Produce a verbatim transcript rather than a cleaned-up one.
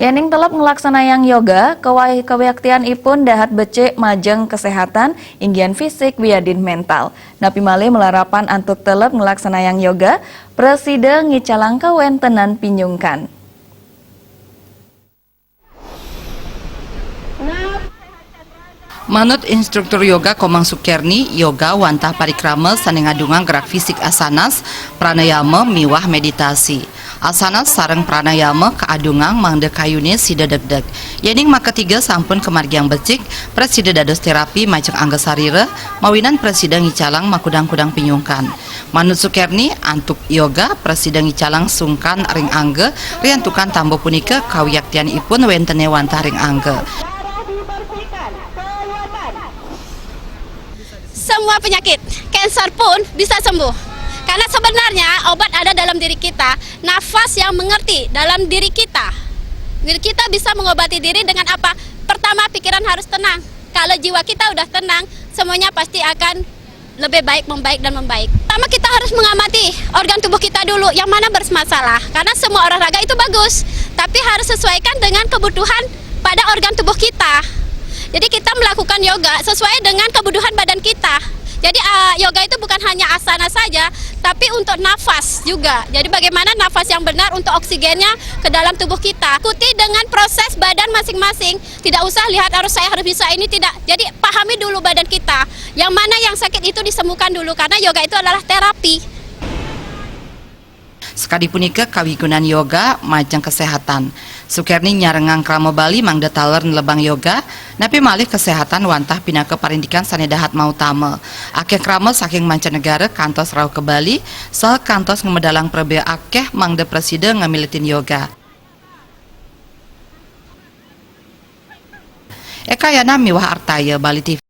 Yéning telep ngelaksanayang yoga, kawiaktianipun dahat becik majeng kesehatan, inggihan fisik wiadin mental. Napi malih malarapan antuk telep ngelaksanayang yoga, prasida ngicalang kawéntenan pinyungkan. Manut instruktur yoga Komang Sukerni, yoga wantah parikrama sané ngadungang gerak fisik asanas, pranayama miwah meditasi. Asanas sareng pranayama kaadungang mangda kayuné sida degdeg. Yéning makatiga sampun kamargiang becik, prasida dados terapi majeng angga sarira, mawinan prasida ngicalang makudang-kudang pinyungkan. Manut Sukerni, antuk yoga prasida ngicalang sungkan ring angga, riantukan tamba punika kawiaktianipun wéntené wantah ring angga. Semua penyakit, cancer pun bisa sembuh. Karena sebenarnya obat ada dalam diri kita, nafas yang mengerti dalam diri kita. Jadi kita bisa mengobati diri dengan apa? Pertama, pikiran harus tenang. Kalau jiwa kita udah tenang, semuanya pasti akan lebih baik, membaik, dan membaik. Pertama, kita harus mengamati organ tubuh kita dulu yang mana bermasalah. Karena semua olahraga itu bagus, tapi harus sesuaikan dengan kebutuhan pada organ tubuh kita. Jadi kita melakukan yoga sesuai dengan kebutuhan badan kita. Jadi uh, yoga itu bukan hanya asana saja, tapi untuk nafas juga. Jadi bagaimana nafas yang benar untuk oksigennya ke dalam tubuh kita. Ikuti dengan proses badan masing-masing. Tidak usah lihat harus saya harus bisa ini, tidak. Jadi pahami dulu badan kita. Yang mana yang sakit itu disembuhkan dulu karena yoga itu adalah terapi. Sakadi punika kawigunan yoga majeng kesehatan. Sukerni nyarengang krama Bali mangda taler nelebang yoga, napi malih kesehatan wantah pinaka parindikan sané dahat mautama. Akéh krama saking mancanegara kantos rauh ka Bali, saha kantos ngamedalang prabéa akéh mangda prasida ngamiletin yoga. Eka Yana miwah Artaya, Bali T V.